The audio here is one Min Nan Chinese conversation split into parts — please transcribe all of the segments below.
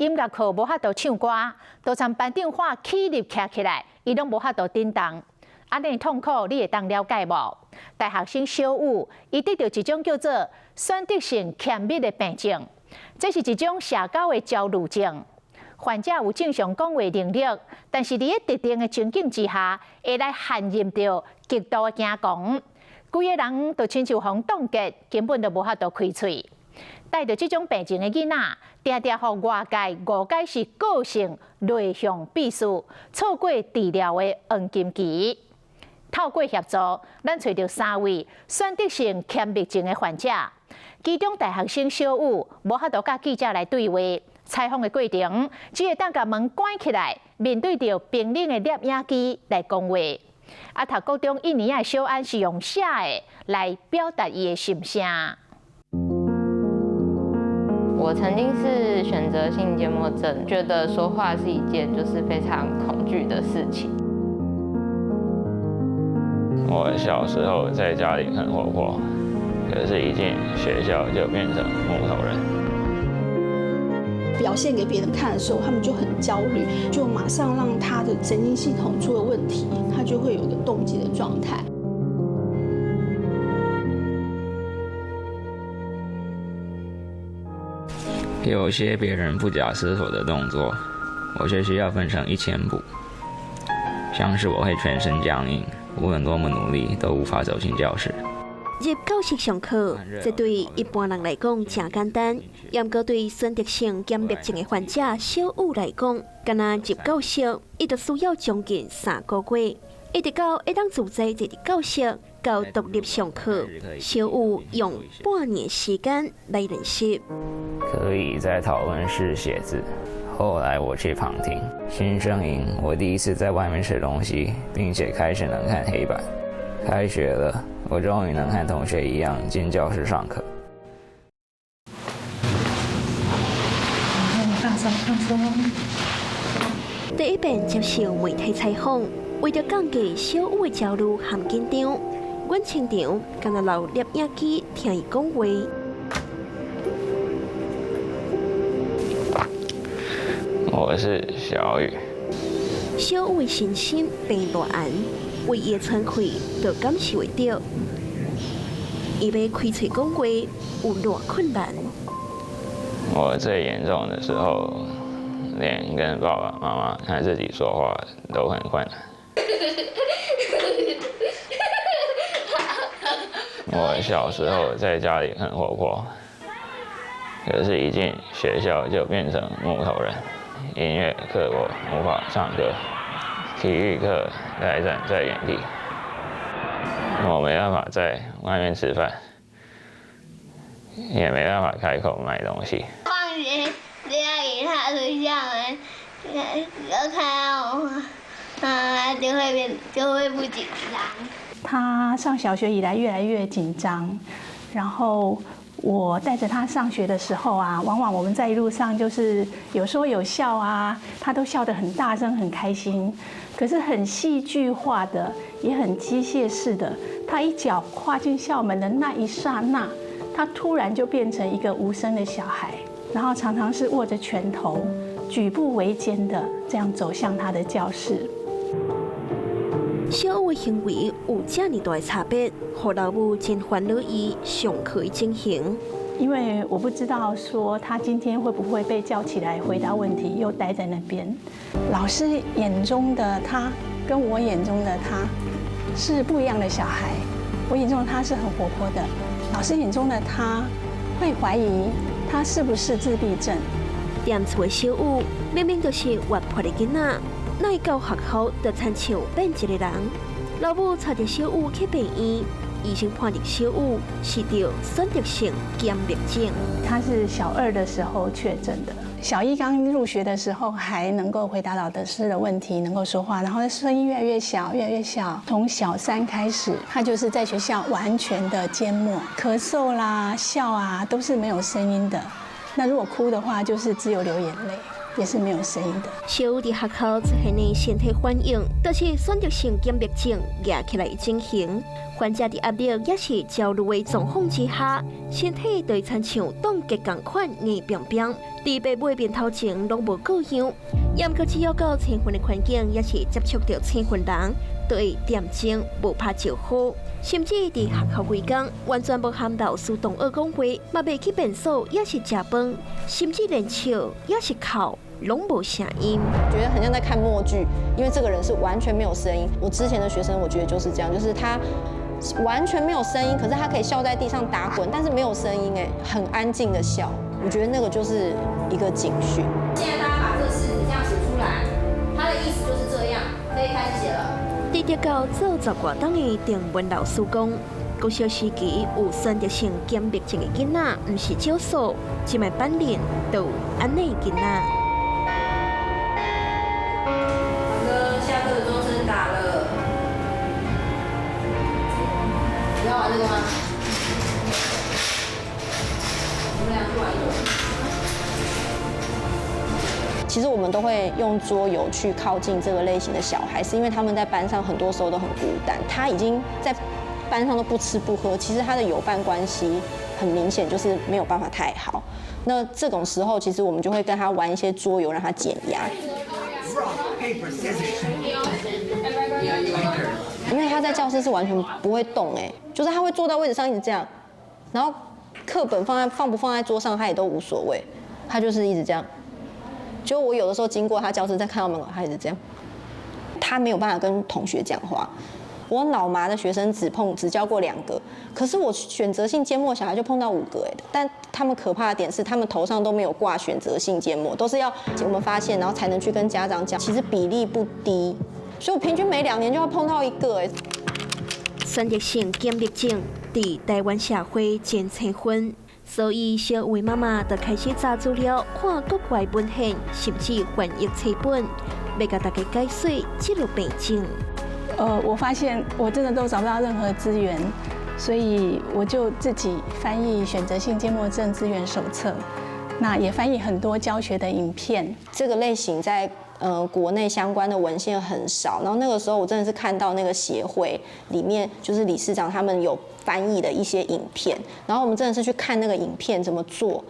音樂課無法度唱歌，就參班長喊起立徛起來，伊攏無法度振動。按呢痛苦你會當了解無？大學生小武，伊得著一種叫做選擇性緘默的病症，這是一種社交的焦慮症。患者有正常講話能力，但是佇咧特定的情境之下，會來陷入著極度的驚狂，規个人就親像予凍結，根本就無法度開喙。帶著這種病症的囡仔，定定予外界誤解是個性內向閉塞，錯過治療的黃金期。透過協助，咱揣著三位選擇性緘默症的患者，其中大學生小武無法度佮記者來對話。採訪的過程，只會當共門關起來，面對著冰冷的攝影機來講話。啊，讀高中一年的小安是用寫的來表達伊的心聲。我曾經是選擇性緘默症，覺得說話是一件就是非常恐懼的事情。我小時候在家裡很活潑，可是一進學校就變成木頭人。表現給別人看的時候，他們就很焦慮，就馬上讓他的神經系統出了問題，他就會有個凍結的狀態。有些別人不假思索的動作，我卻需要分成1000步。像是我會全身僵硬，無論多麼努力都無法走進教室。入教室上課，這對一般人來講誠簡單，毋過對選擇性緘默症的患者小武來講，干焦入教室，伊就需要將近3個月，一直到會當自在坐佇教室，到獨立上課，小武用半年時間來練習。可以在討論室寫字。後來我去旁聽新生營，我第一次在外面吃東西，並且開始能看黑板。開學了，我終於能和同學一樣進教室上課。放鬆放鬆。第一遍接受媒體採訪，為著降低小武的焦慮和緊張，阮清場干焦留攝影機聽伊講話。我是小雨。小武的身心病偌絚，唯一的喘氣就感受會著。伊欲開喙講話有偌困難？我最嚴重的時候，連跟爸爸媽媽和自己說話都很困難。我小時候在家裡很活潑，可是一進學校就變成木頭人。音樂課我無法唱歌，體育課呆站在原地，我沒辦法在外面吃飯，也沒辦法開口買東西。放學只要一踏出校門，就看到我媽媽就會變，就會不緊張。他上小學以來越來越緊張，然後我帶着他上學的時候啊，往往我們在一路上就是有說有笑啊，他都笑得很大聲、很開心。可是很戲劇化的，也很機械式的，他一腳跨進校門的那一剎那，他突然就變成一個無聲的小孩，然後常常是握着拳頭，舉步維艱的這樣走向他的教室。小武的行為有遮爾大的差別，予老母真煩惱伊上課的情形。因為我不知道說他今天會不會被叫起來回答問題，又待在那邊。老師眼中的他跟我眼中的他是不一樣的小孩。我眼中的他是很活潑的，老師眼中的他會懷疑他是不是自閉症。踮厝的小武明明就是活潑的囡仔，哪會到學校就親像變一個人？老母帶著小武去病院，醫生判定小武是著選擇性緘默症。他是小二的時候確診的，小一剛入學的時候還能夠回答老師的問題，能夠說話，然後聲音越來越小，越來越小。從小三開始，他就是在學校完全的緘默，咳嗽啦、笑啊都是沒有聲音的。那如果哭的話，就是只有流眼淚。也是沒有聲音的。小雨佇學校出現的身體反應，就是選擇性緘默症惹起來的情形。患者佇壓力抑是焦慮的狀況之下，身體就會親像凍結仝款硬繃繃，佇爸母面頭前攏無個樣。毋過只要到生份的環境，抑是接觸著生份人，就會恬靜無拍招呼，甚至佇學校規工完全無和老師同學講話，嘛袂去便所，抑是食飯，甚至連笑抑是哭，攏無聲音。覺得很像在看默劇，因為這個人是完全沒有聲音。我之前的學生，我覺得就是這樣，就是他完全沒有聲音，可是他可以笑在地上打滾，但是沒有聲音，哎，很安靜的笑。我覺得那個就是一個警訊。現在大家把這個式子這樣寫出來，他的意思就是這樣，可以開始寫了。佇德教做十外冬的鄭文老師講，國小時期有選擇性緘默症的囡仔，毋是少數，這擺班裡就有按呢囡仔。哥，下課的鐘聲打了，你要玩這個嗎？我們倆去玩一會。其實我們都會用桌遊去靠近這個類型的小孩，是因為他們在班上很多時候都很孤單。他已經在班上都不吃不喝，其實他的友伴關係很明顯就是沒有辦法太好。那這種時候，其實我們就會跟他玩一些桌遊，讓他減壓。因為他在教室是完全不會動，哎，就是他會坐到位置上一直這樣，然後課本放不放在桌上他也都無所謂，他就是一直這樣。就我有的時候經過他教室，在看到門口，他一直這樣，他沒有辦法跟同學講話。我腦麻的學生只教過2個，可是我選擇性緘默小孩就碰到5個哎。但他們可怕的點是，他們頭上都沒有掛選擇性緘默，都是要我們發現，然後才能去跟家長講。其實比例不低，所以我平均每2年就要碰到1個哎。選擇性緘默症佇台灣社會真齊分。所以小雨媽媽就開始查資料、看國外文獻，甚至翻譯冊本，欲共大家解說這個病症。我發現我真的都找不到任何資源，所以我就自己翻譯選擇性緘默症資源手冊，那也翻譯很多教學的影片。這個類型在國內相關的文獻很少，然後那個時候我真的是看到那個協會裡面，就是理事長他們有翻譯的一些影片，然後我們真的是去看那個影片怎麼做。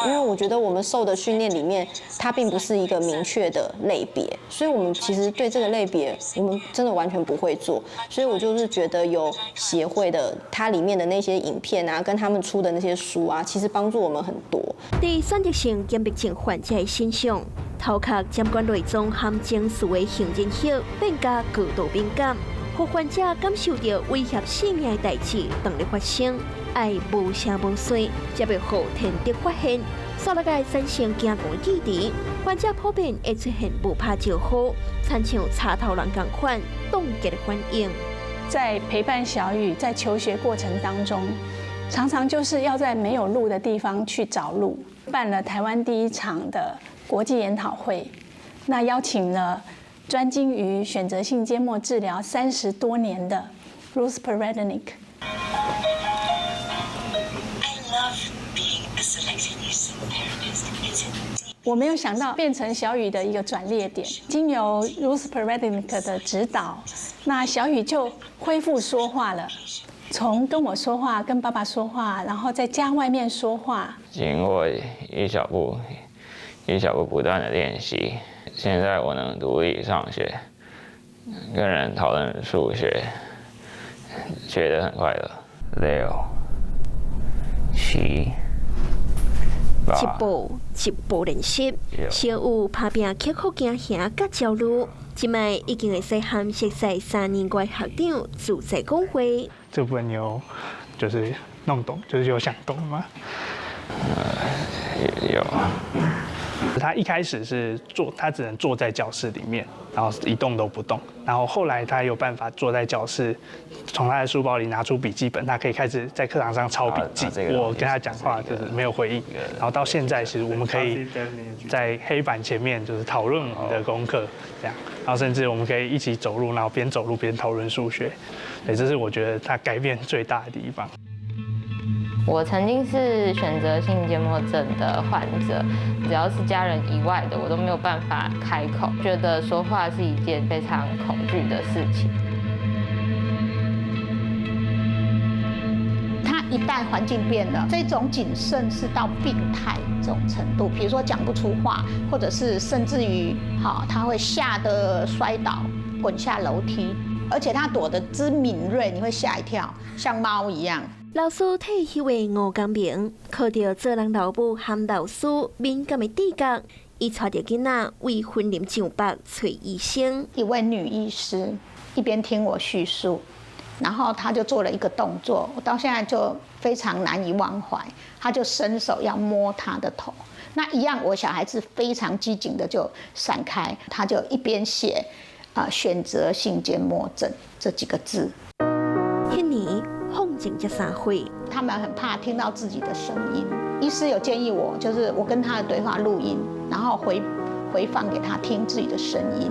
因為我覺得我們受的訓練裡面，它並不是一個明確的類別，所以我們其實對這個類別，我們真的完全不會做。所以我就是覺得有協會的，它裡面的那些影片啊，跟他們出的那些書啊，其實幫助我們很多。佇選擇性緘默症患者的身上，頭殼掌管內臟和情緒的杏仁核變加高度敏感，予患者感受著威脅性命的代誌當咧發生。愛無聲無息，才袂予天敵發現。煞來會產生驚惶的記憶，患者普遍會出現無拍招呼，親像插頭人仝款凍結的反應。在陪伴小雨在求學過程當中，常常就是要在沒有路的地方去找路。辦了台灣第一場的國際研討會，那邀請了專精於選擇性緘默治療30多年的 Ruth Perednik。我沒有想到變成小雨的一個轉捩點，經由 Ruth Perednik 的指導，那小雨就恢復說話了，從跟我說話、跟爸爸說話，然後在家外面說話。經過一小步一小步不斷的練習，現在我能獨立上學，跟人討論數學，覺得很快樂。6、7。一步一步練習，小雨打拚克服驚嚇佮焦慮，這擺已經會使和熟似3年外校長自在講話。這部分你有就是弄懂，就是有想懂嗎？有。他一開始是坐，他只能坐在教室裡面，然後一動都不動。然後後來他有辦法坐在教室，從他的書包裡拿出筆記本，他可以開始在課堂上抄筆記。我跟他講話就是沒有回應。然後到現在，其實我們可以在黑板前面就是討論我們的功課，這樣。然後甚至我們可以一起走路，然後邊走路邊討論數學。對，這是我覺得他改變最大的地方。我曾经是选择性缄默症的患者，只要是家人以外的，我都没有办法开口，觉得说话是一件非常恐惧的事情。他一旦环境变了，这种谨慎是到病态这种程度，比如说讲不出话，或者是甚至于，好，他会吓得摔倒，滚下楼梯，而且他躲得之敏锐，你会吓一跳，像猫一样。老师退休的吴江明，靠著做人老母和老师敏感的直觉，伊带著囡仔为云林上北找医生。一位女医师一边听我叙述，然后她就做了一个动作，我到现在就非常难以忘怀。她就伸手要摸他的头，那一样，我小孩子非常机警的就闪开，他就一边写啊选择性缄默症这几个字。彼年凤静才3岁，他们很怕听到自己的声音。医师有建议我，就是我跟他的对话录音，然后回放给他听自己的声音。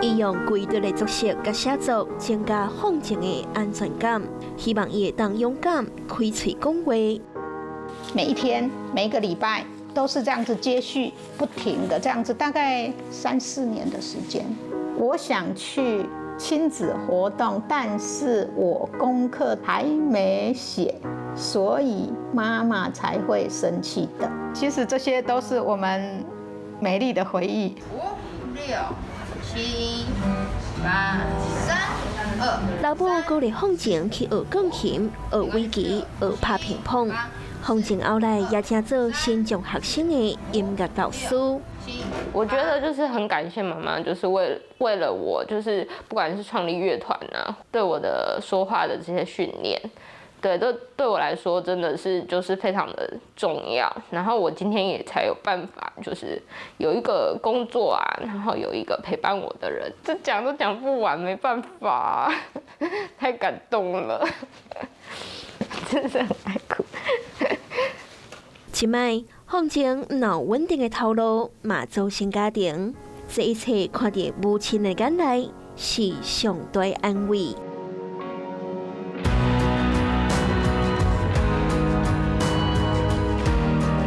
伊用规律的作息佮写作，增加凤静的安全感，希望伊会当勇敢开喙讲话。每一天、每一个礼拜都是这样子接续不停的这样子，大概3、4年的时间。我想去亲子活动，但是我功课还没写，所以妈妈才会生气的。其实这些都是我们美丽的回忆。5、6、7、8、3、2。老母鼓励凤静去学钢琴、学围棋、学拍乒乓。凤静后来也成做新疆学生的音乐老师。我觉得就是很感谢妈妈，就是为了我，就是不管是创立乐团啊，对我的说话的这些训练，对，都对我来说真的是就是非常的重要。然后我今天也才有办法，就是有一个工作啊，然后有一个陪伴我的人，这讲都讲不完，没办法，太感动了，真是很爱哭。这摆，凤静有稳定的头路，嘛组成家庭，这一切看在母亲的眼内是上大安慰。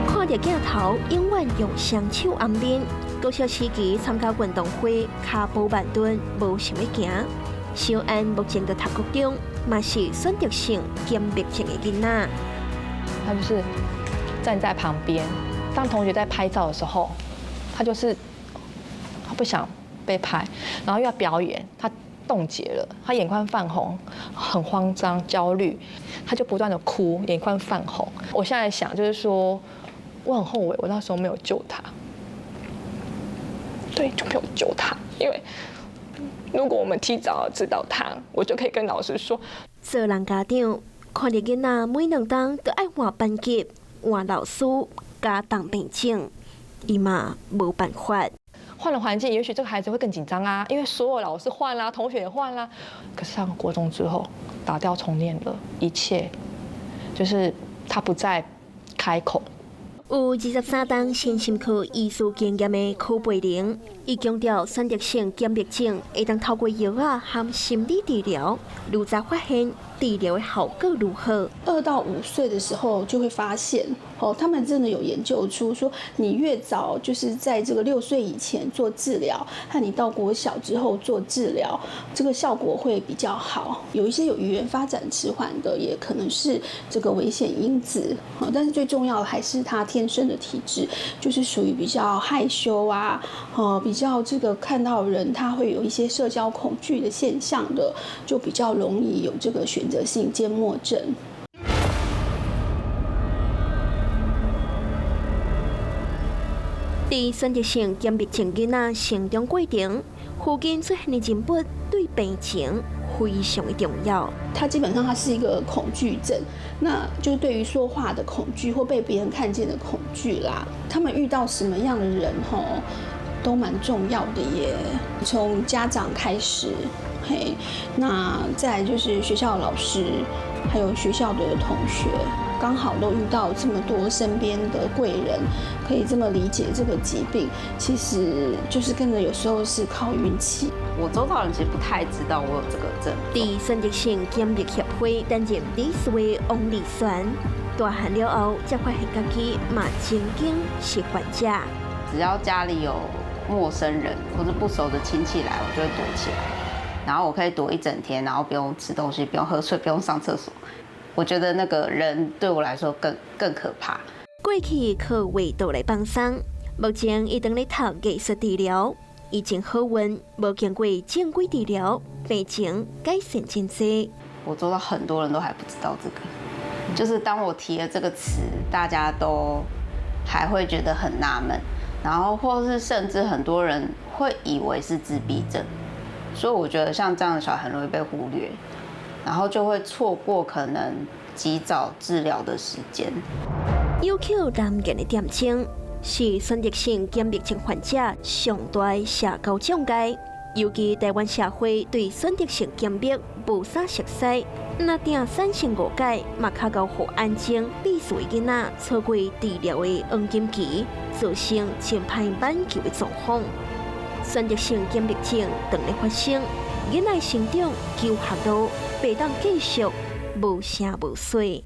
看著镜头，永远用双手掩面。国小时期参加运动会，跤步慢钝，无想欲行。小安目前在读国中，嘛是选择性缄默症的囡仔。他就是站在旁边，当同学在拍照的时候，他就是他不想被拍，然后又要表演，他冻结了，他眼眶泛红，很慌张、焦虑，他就不断的哭，眼眶泛红。我现在想就是说，我很后悔，我那时候没有救他，对，就没有救他，因为如果我们提早知道他，我就可以跟老师说。做人家长，看著囡仔每2冬都爱换班级、换老师、加重病症，伊嘛无办法。换了环境，也许这个孩子会更紧张啊，因为所有老师换啦，同学也换啦。可是上国中之后，打掉重练了，一切就是他不再开口。有23档身心科医师经验的柯培玲，伊强调选择性缄默症会当透过药仔和心理治疗，愈早发现治疗的效果如何。2到5岁的时候就会发现，哦，他们真的有研究出说，你越早就是在这个6岁以前做治疗，和你到国小之后做治疗，这个效果会比较好。有一些有语言发展迟缓的，也可能是这个危险因子，但是最重要的还是他天生的体质，就是属于比较害羞啊，比较这个看到人他会有一些社交恐惧的现象的，就比较容易有这个选择性缄默症。在选择性缄默症囡仔成长过程，附近出现的人物对病情非常的重要。他基本上他是一个恐惧症，那就是对于说话的恐惧或被别人看见的恐惧啦。他们遇到什么样的人吼，都蛮重要的耶。从家长开始，嘿，那再来就是学校的老师，还有学校的同学。剛好都遇到這麼多身邊的貴人，可以這麼理解這個疾病，其實就是跟着有時候是靠運氣。我周遭人其實不太知道我有這個症。佇選擇性緘默協會擔任理事的王麗璇，大漢了後才發現家己嘛曾經是患者。只要家裡有陌生人或者不熟的親戚來，我就會躲起來，然後我可以躲一整天，然後不用吃東西，不用喝水，不用上廁所。我覺得那個人對我來說更可怕。過去靠畫圖來放鬆，目前伊當咧讀藝術治療，伊真好運，無經過正規治療，病情改善真濟。我做到很多人都還不知道這個，就是當我提了這個詞，大家都還會覺得很納悶，然後或是甚至很多人會以為是自閉症，所以我覺得像這樣的小孩很容易被忽略，然後就會錯過可能及早治療的時間。有口難言的點鐘，是選擇性緘默症患者上大的社交障礙。尤其台灣社會對選擇性緘默無啥熟似，若定產生誤解，嘛較𠢕予安靜，必須的囡仔錯過治療的黃金期，造成真歹挽救的狀況。選擇性緘默症當咧發生，囡仔成長求學路袂當繼續無聲無息。